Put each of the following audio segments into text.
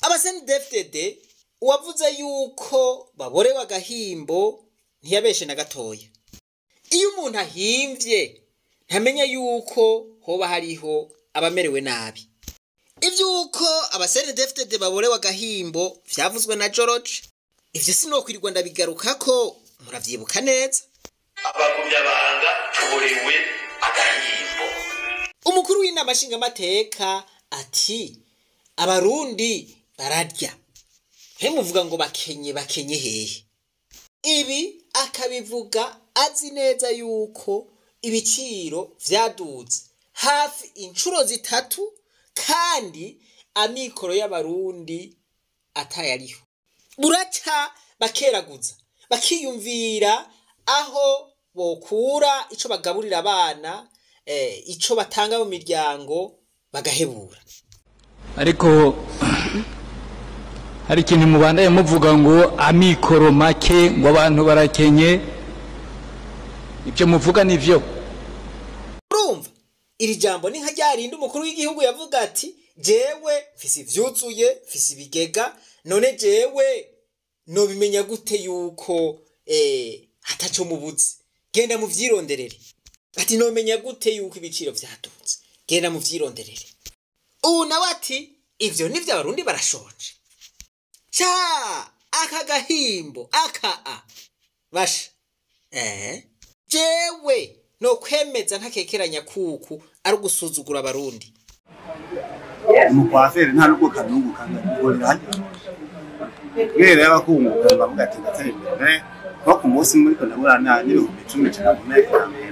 Aba CNDD-FDD, uwavuze yuko baborewe agahimbo ntiyabeshe na gatoya. Iyo umuntu ahimvye ntamenya yuko hoba hariho abamerewe nabi. Ivyuko aba CNDD-FDD baborewe agahimbo vyavuzwe na George, ivyo sinokwirirwa ndabigarukako, muravyibuka neza. Abagumyabanga tuborewe agahimbo. Umukuru w'inama nshingamateka ati abarundi bararya, he muvuga ngo bakenye, bakenye hehe? Ibi akabivuga azi neza yuko ibiciro vyaduze hafi inshuro 3, kandi amikoro y'abarundi atayariho. Buraca bakeraguza bakiyumvira aho bokura ico bagaburira abana, ico batanga mu miryango, bagahebura. Ariko hari ikintu mubandaye muvuga ngo amikoro make, ngo abantu barakenye. Ibyo muvuga nivyo. Urumva iri jambo ni nka ryarinda umukuru w'igihugu yavuga ati jewe mfise ivyuzuye, mfise ibigega, none jewe nobimenya gute yuko hataco mubuze? Genda muvyironderere. Ati nomenya gute yuko ibiciro vyaduze? Genda muvyironderere. Ubu nawe ati ivyo nivyo, abarundi barashonje. Ca aka gahimbo aka a basha, jewe no kwemeza ntakekeranya kuku ari ugusuzugura abarundi. Umukwaferi nta nubwo kanunguka, ngorera hajya kubera y'abakunguka bavuga ati ndatera imbere, nko ku munsi muri ko ndabura n'10,000 cyangwa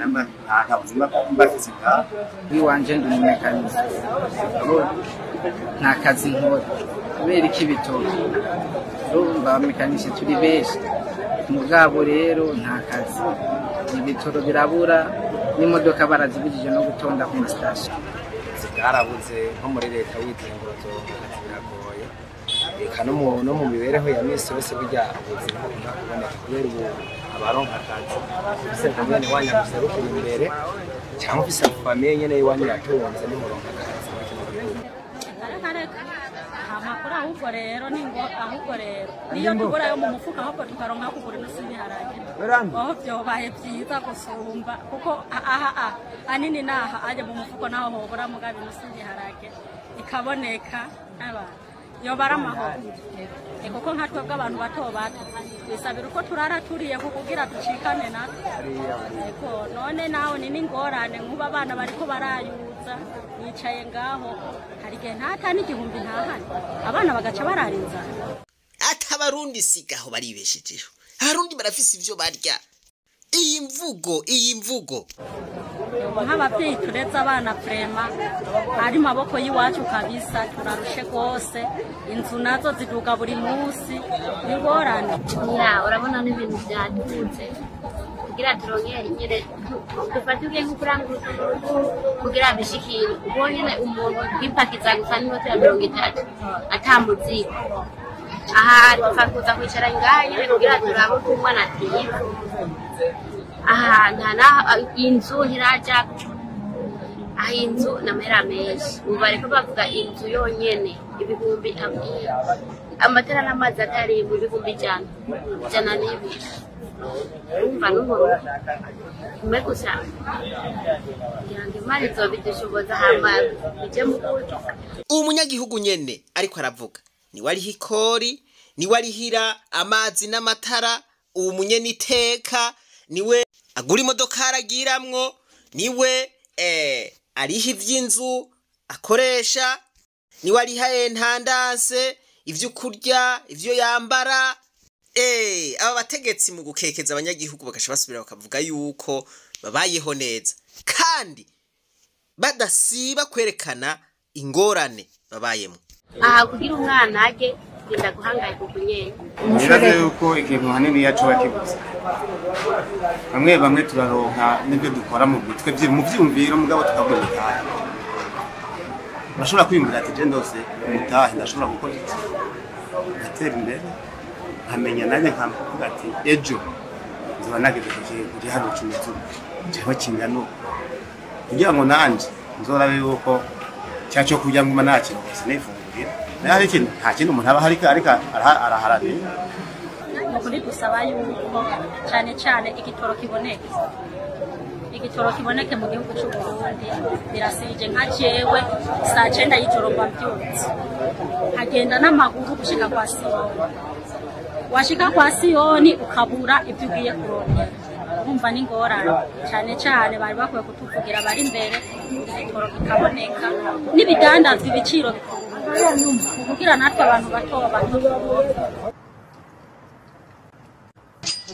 mu nta buzima mbafise ngaha. Iwanje ndi umumekanisi, nta kazi nkora kubera iki ibitoki. Urumva abamekanishi turi benshi, mugabo rero nta kazi, ibitoro birabura n'imodoka barazibujije no gutonda ku masitasiyo. Bwarabuze nko muri leta, witeye ngo urazoronka akazi biragoye. Eka no mu mibereho ya misi yose, burya ubuzima bukunda kuboneka kubera ubu abaronka akazi ufise nka mwene wanyu aguserukira imbere, cyangwa ufise famille nyene y'iwanyu yatunze, nimuronka akazi muri kino gihugu. Amakuru ahubwo rero ni ngo ahubwo rero niyo tugura yo mu mufuka, ahubwo tukaronka kugura inusu y'ibiharage, aho byobaye byiza gusumba, kuko aha ahanini naha ajya mu mufuko naho hobora, mugabo inusu y'ibiharage ikaboneka aba yoba ari amahoro. Kuko nka twebwe abantu bato bato twisabira uko turara turiye kugira ducikane natwe. Ego, none nawe ni n'ingorane, nk'ubu abana bariko barayuza, yicaye ngaho, hari igihe ntata n'igihumbi ntahane, abana bagaca barara inzara. Ati abarundi sigaho baribeshejeho, abarundi barafise ivyo barya. Iyi mvugo, iyi mvugo. Nk'ababyeyi turetse abana, vraiment ari maboko y'iwacu kabisa, turarushe rwose. Inzu nazo ziduga buri munsi, ni ingorane. Ya, urabona n'ibintu byadutse, kugira turonkere nyine dufate ugiye nko kurangura utuntu kugira bishikire ubwo nyine umuntu kwipakiza gusa n'inoti ya 30 ata muzigo. Aha dupfa kuza kwicara ngaha nyine kugira turabe uko umwana atiba. Aha nta naho inzu ntiraja, aho inzu ni amahera menshi. Ubu bariko bavuga inzu yonyene ibihumbi, amatara n'amazi atari mu 100,000, 102. Urumva n'ubu umwe gusa kugira ngo Imana izobidushoboza hama bije mu buryo. Uwo munyagihugu nyene ariko aravuga niwe ariho ikori, niwe arihira amazi n'amatara. Uwo munyene iteka niwe agura imodoka aragiramwo, niwe ariha ivy'inzu akoresha, niwe ariha intendance, ivyo kurya, ivyo yambara. Aba bategetsi mu gukekeza abanyagihugu bagasha basubira bakavuga yuko babayeho neza, kandi badasiba kwerekana ingorane babayemo. Aha kugira umwana arye genda guhangayika ukunyene. Nibaze yuko ikintu hanini yacu bakibuze, bamwe bamwe turaronka n'ibyo dukora mu mitwe mu vyiyumviro, mugabo tukabura imitahe. Urashobora kwiyumvira ati je ndose umutahe ndashobora gukora iki, ngatera imbere, nkamenya nanjye nkavuga ati ejo nzoba nageze ku kintu giharuro kimeze uku jewe kingana uku, kugira ngo nanje nzorabe yuko cya cyo kurya nguma nakironse nifungurira. Naho hari ikintu, nta kindi umuntu aba ariko araharanira. Ni ukuri dusaba yuko cyane cyane igitoro kiboneke, igitoro kiboneke mu gihugu cy'u Burundi. Birasije nka jewe saa 9 y'ijoro mba mbyutse, nkagenda n'amaguru gushika kwa Siyoni. Washika kwa Siyoni ukabura ibyo ugiye kurondera, urumva ni ingorane. Cyane cyane bari bakwiye kutuvugira bari imbere, igitoro kikaboneka n'ibidandazwa ibiciro bikaboneka, kugira natwe abantu bato bato.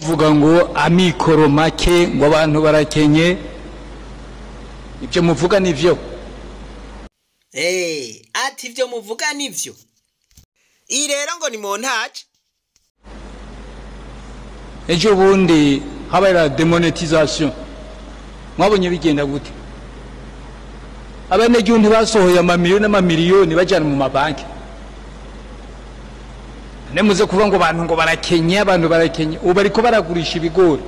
Vuga ngo amikoro make, ngo abantu barakenye, ibyo muvuga nivyo. Ati ibyo muvuga nivyo. Iyi rero ngo ni montage. Ejo bundi habaye la demonetisation, mwabonye bigenda gute? Abanyagihugu ntibasohoye amamiliyoni n'amamiliyoni bajyana mu mabanki. Nemuze kuvuga ngo abantu ngo barakenye, abantu barakenye, ubu bariko baragurisha ibigori.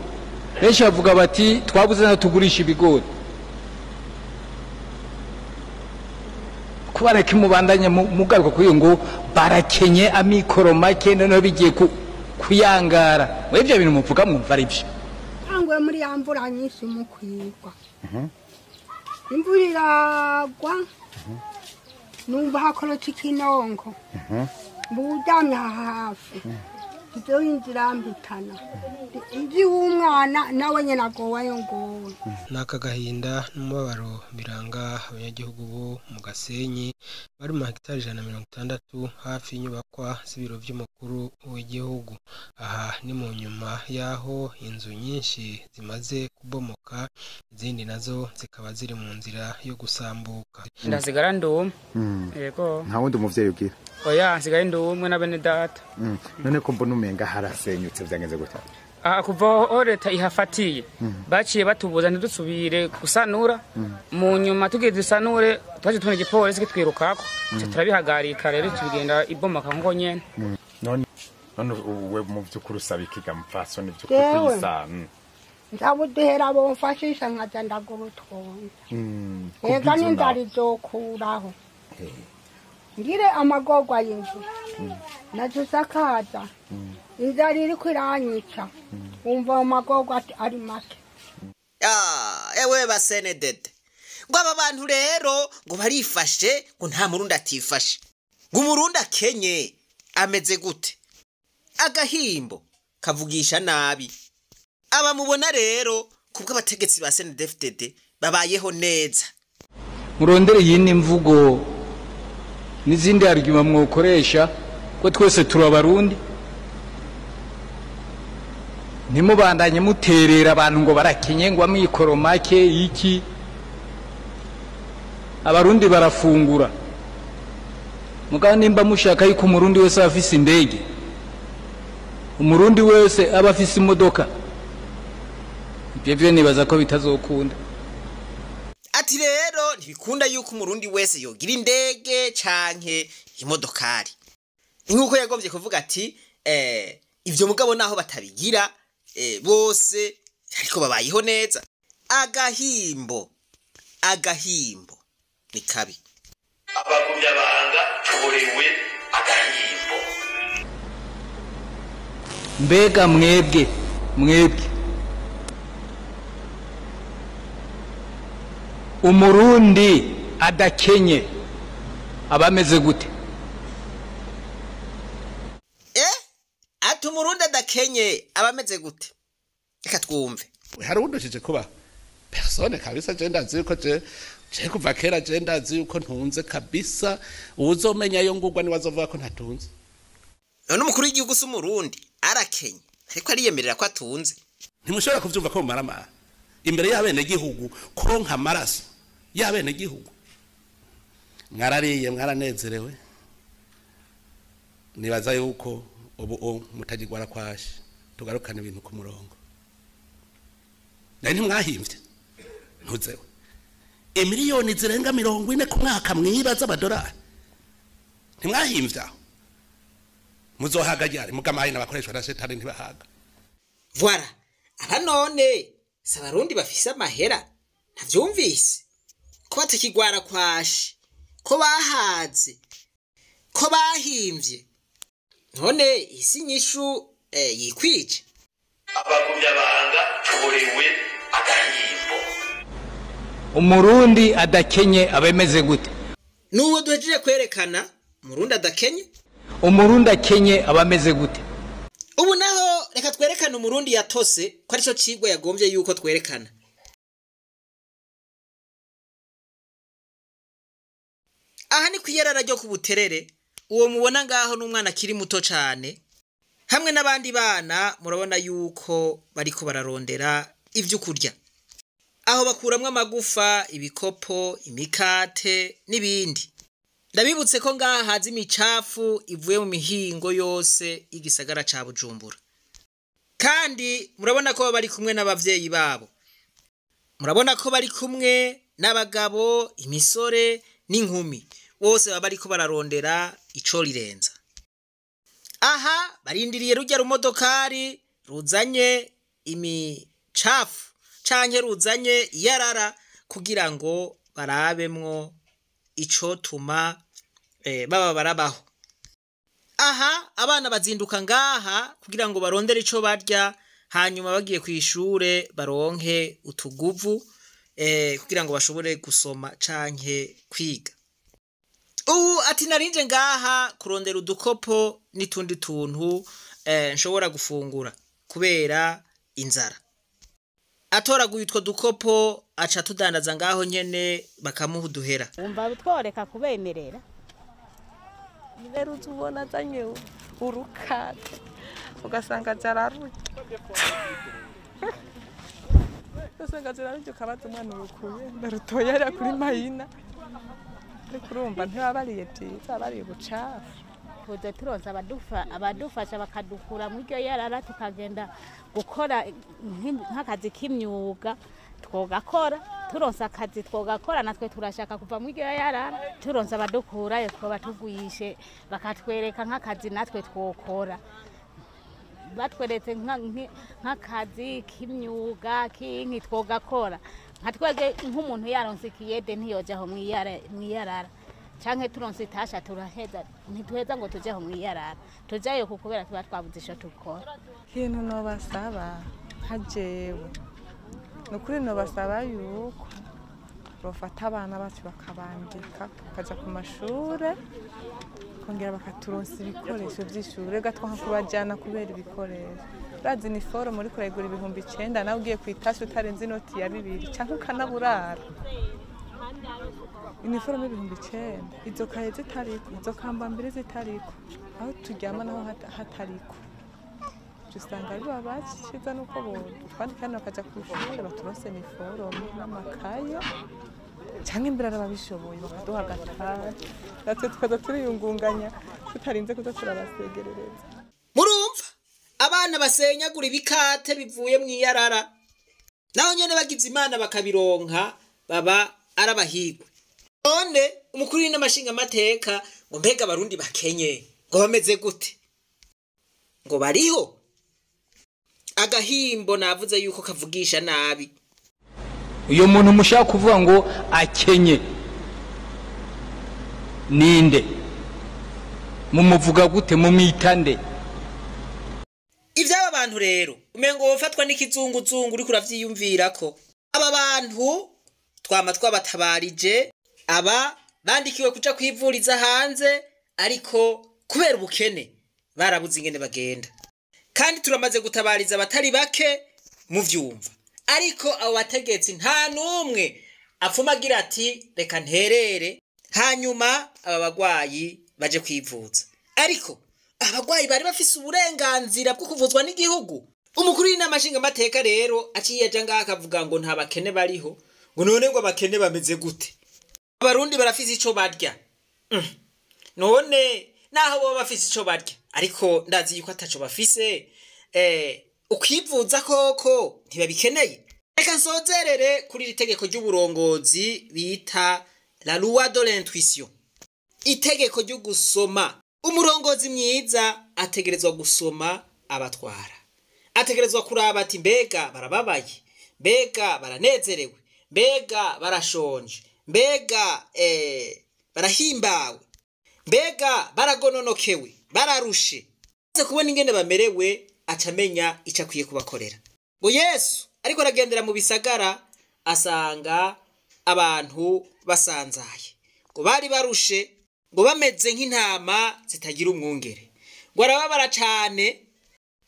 Benshi bavuga bati twabuze na tugurisha ibigori. Kubera ko mubandanya mugaruka kuri ngo barakenye amikoro make, noneho bigiye kuyangara. Mwe ibyo bintu muvuga mwumva ari byo? Tangwe muri ya mvura nyinshi mu kwigwa. Imvura iragwa, numva hakorotse ikinonko. Mburyamye hafi, ibyo inzira mpitana. Ibyo w'umwana nawe nyine agowe ngowe. N'aka gahinda n'umubabaro biranga abanyagihugu bo mu Gasenyi bari mu hegitari 160 hafi y'inyubakwa z'ibiro by'umukuru w'igihugu. Aha ni mu nyuma y'aho inzu nyinshi zimaze kubomoka, izindi nazo zikaba ziri mu nzira yo gusambuka. Ndasigara ndumwe. Yego. Nta wundi muvyeyi ugira? Oya, nsigaye ndumwe na bene data. None ko mbona umenga harasenyutse, vyagenze gute? Kuva aho leta ihafatiye baciye batubuza ntidusubire gusanura. Mu nyuma tugiye dusanure twaje tubona igipolisi kitwirukako, turabihagarika rero tugenda ibomoka nko nyene. None uwe mu vy'ukuri usaba ikiga mupfasoni vy'ukuri kuyisana? Nzabuduhera bomfashisha nkaja ndagura utwonda. Ega n'inzara izokuraho, ngire amagorwa y'inzu nazo sakaza. Inzara iriko iranyica, wumva amagorwa ari make. Ewe basenedede, ngo aba bantu rero ngo barifashe, ngo nta murundi atifashe, ngo umurundi akenye ameze gute? Agahimbo kavugisha nabi. Aba mubona rero kubwo abategetsi ba CNDD-FDD babayeho neza. Murondere yindi mvugo n'izindi argument mwokoresha, ko twese turi abarundi. Ntimubandanye muterera abantu ngo barakenye, ngo amikoro make iki. Abarundi barafungura. Mugabo nimba mushaka yuko umurundi wese afise indege, umurundi wese aba afise imodoka, ibyo byo nibaza ko bitazokunda. Ati rero ntibikunda yuko umurundi wese yogira indege canke imodokari. Nkuko yagombye kuvuga ati ibyo mugabo naho batabigira bose ariko babayeho neza. Agahimbo, agahimbo ni kabi. Abagumyabanga tuborewe agahimbo. Mbega mwebwe umurundi adakenye abameze gute? Ati umurundi adakenye abameze gute? Reka twumve. Hari uwundushije kuba persone kabisa. Je ndazi yuko je kuva kera je ndazi yuko ntunze kabisa. Uwuzomenya yo ngurwa ni wazovuga ko ntatunze. None umukuru w'igihugu si umurundi arakenye, ariko ariyemerera ko atunze. Ntimushobora kuvyumva ko mumaramara imbere y'abenegihugu, kuronka amaraso y'abenegihugu. Mwarariye, mwaranezerewe, nibaza yuko ubu mutagirwara kwashe. Tugarukane ibintu ku murongo. Nari ntimwahimvye ntuzewe imiliyoni zirenga 40 ku mwaka mwiba z'amadolari, ntimwahimvye aho muzohaga ryari? Mugamaye n'abakoreshwa na shetani ntibahaga. Voilà, aba none si abarundi bafise amahera, ntavyumvise ko batakigwara kwashi, ko bahaze. Ko bahimvye? None isi nyishu yikwije. Abagumyabanga tuborewe agahimbo. Umurundi adakenye abemeze gute? Nuwo duhejeje kwerekana umurundi adakenye. Umurundi akenye abameze gute? Ubu naho reka twerekane umurundi yatose, ko arico cigwa yagombye yuko twerekana. Aha ni kwiyarara ryo kubuterere. Uwo mubona ngaho n'umwana akiri muto cane hamwe n'abandi bana, murabona yuko bariko bararondera ivyo kurya. Aho bakuramwo amagufa, ibikopo, imikate n'ibindi. Ndabibutse ko ngaha haza imicafu ivuye mu mihingo yose y'igisagara ca Bujumbura. Kandi murabona ko bari kumwe n'abavyeyi babo. Murabona ko bari kumwe n'abagabo, imisore n'inkumi. Bose baba bariko bararondera ico rirenza. Aha barindiriye rujya rumodokari ruzanye imicafu canke ruzanye iyarara kugira ngo barabemwo ico tuma baba barabaho. Aha abana bazinduka ngaha kugira ngo barondere ico barya, hanyuma bagiye kwishure baronke utuguvu kugira ngo bashobore gusoma canke kwiga. Ubu ati narinje ngaha kurondera udukopo n'itundi tuntu nshobora gufungura kubera inzara. Atoraguye utwo dukopo aca tudandaza ngaho nyene bakamuha uduhera. Umva bitworeka kubemerera. Rero uzubona azanye urukate ugasanga zararurya. Ugasanga zararurya ukabaza umwana urukuye ndarutoye ari kuri mayina. Ariko urumva ntibabariye byiza, bariye ubucafu. Tuze turonsa abadufasha bakadukura mu iryo yarara tukagenda gukora nk'akazi k'imyuga twogakora, turonsa akazi twogakora natwe turashaka kuva mu iryo yarara, turonsa abadukurayo twoba tugwishe bakatwereka nk'akazi natwe twokora. Batweretse nk'akazi k'imyuga k'inki twogakora. Nka twebwe nk'umuntu yaronse ikiyede ntiyojaho mwiyarara. Canke turonse itasha turaheza, ntituheza ngo tujeho mwiyarara. Tujayo kukubera tuba twabuze ico tukora. Ikintu nobasaba nka jewe, nukuri nobasaba yuko bofata abana bacu bakabandika bakaja ku mashure, kongera bakaturonsa ibikoresho vy'ishure, gatwa nka kubajana kubera ibikoresho. Urazi ni forum uriko urayigura 9000 nawe ugiye kwitasha utarenze inoti ya 2 canke ukanaburara. Iniforume 9000 izo kaye zitariko, izo kambambiri zitariko, aho turyama naho hatariko. Usanga ari babaciza nuko bo twandika hano bakaja kw'ishure baturonse iniforume n'amakaye, canke imbere arababishoboye bakaduha agatari natwe tukaza turiyungunganya tutarinze kuza turabasegerereza. Murumva abana basenyagura ibikate bivuye mw'iyarara, naho nyene bagize Imana bakabironka baba arabahigwe. None umukuru w'inama nshingamateka ngo mbega abarundi bakenye ngo bameze gute? Ngo bariho? Agahimbo navuze yuko kavugisha nabi. Uyo muntu mushaka kuvuga ngo akenye ninde? Mumuvuga gute? Mumwitande? Ivy'aba bantu rero umengo wofatwa n'ikizunguzungu uriko uravyiyumvirako. Aba bantu twama twabatabarije, aba bandikiwe kuja kwivuriza hanze, ariko kubera ubukene barabuze ingene bagenda. Kandi turamaze gutabariza abatari bake muvyumva, ariko abo bategetsi nta numwe apfuma agira ati reka nterere hanyuma aba bagwayi baje kwivuza. Ariko abagwayi bari bafise uburenganzira bwo kuvuzwa n'igihugu. Umukuru w'inama nshingamateka rero aciye aja ngaha akavuga ngo nta bakene bariho, ngo none ngo abakene bameze gute? Abarundi barafise ico barya. None naho bo bafise ico barya, ariko ndazi yuko ataco bafise. Ukwivuza koko ntibabikeneye. Reka nsozerere kuri iri tegeko ry'uburongozi bita la loi de l'intuition, itegeko ryo gusoma. Umurongozi mwiza ategerezwa gusoma abatwara, ategerezwa kuraba ati mbega barababaye, mbega baranezerewe, mbega barashonje, mbega barahimbawe, Mbega baragononokewe, bararushe. Amaze kubona ingene bamerewe, aca amenya ico akwiye kubakorera. Ngo Yesu ariko aragendera mu bisagara, asanga abantu basanzaye, ngo bari barushe, ngo bameze nk'intama zitagira umwungere. Ngo arababara cane,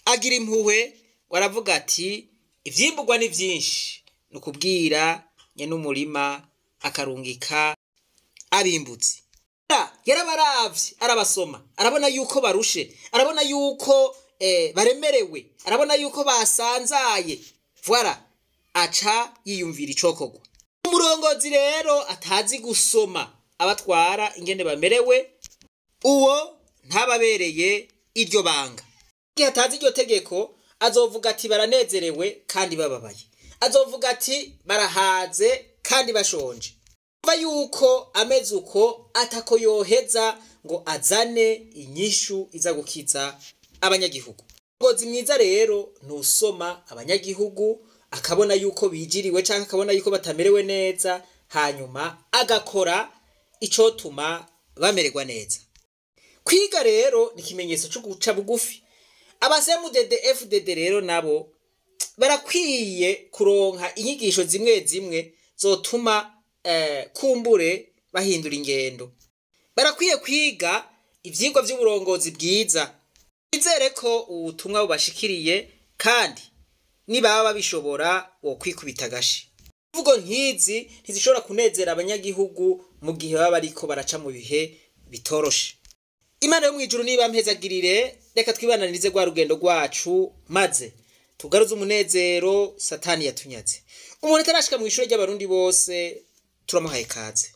agira impuhwe, ngo aravuga ati ivyimburwa ni vyinshi, ni ukubwira nyen'umurima akarungika abimbuzi. Yarabaravye, arabasoma, arabona yuko barushe, arabona yuko baremerewe, arabona yuko basanzaye. Voilà, aca yiyumvira icokorwa. Umurongozi rero atazi gusoma abatwara ingene bamerewe, uwo ntababereye iryo banga. Igihe atazi iryo tegeko, azovuga ati baranezerewe kandi bababaye, azovuga ati barahaze kandi bashonje. Kuva yuko ameze uko, atako yoheza ngo azane inyishu iza gukiza abanyagihugu. Umurongozi mwiza rero nusoma abanyagihugu, akabona yuko bijiriwe canke akabona yuko batamerewe neza, hanyuma agakora icotuma bamererwa neza. Kwiga rero ni ikimenyetso cyo guca bugufi. Abasemudede FDD rero nabo barakwiye kuronka inyigisho zimwe zimwe zotuma kumbure bahindura ingendo. Barakwiye kwiga ivyigwa vy'uburongozi bwiza. Izere ko ubutumwa bubashikiriye, kandi nibaba babishobora wokwikubita agashi. Imvugo nk'izi ntizishobora kunezera abanyagihugu mu gihe baba bariko baraca mu bihe bitoroshe. Imana yo mwijuru niba mpezagirire, reka twibananirize rwa rugendo rwacu, maze tugaruze umunezero Satani yatunyaze. Umuntu atarashika mu ishure ry'abarundi bose turamuhaye kaze.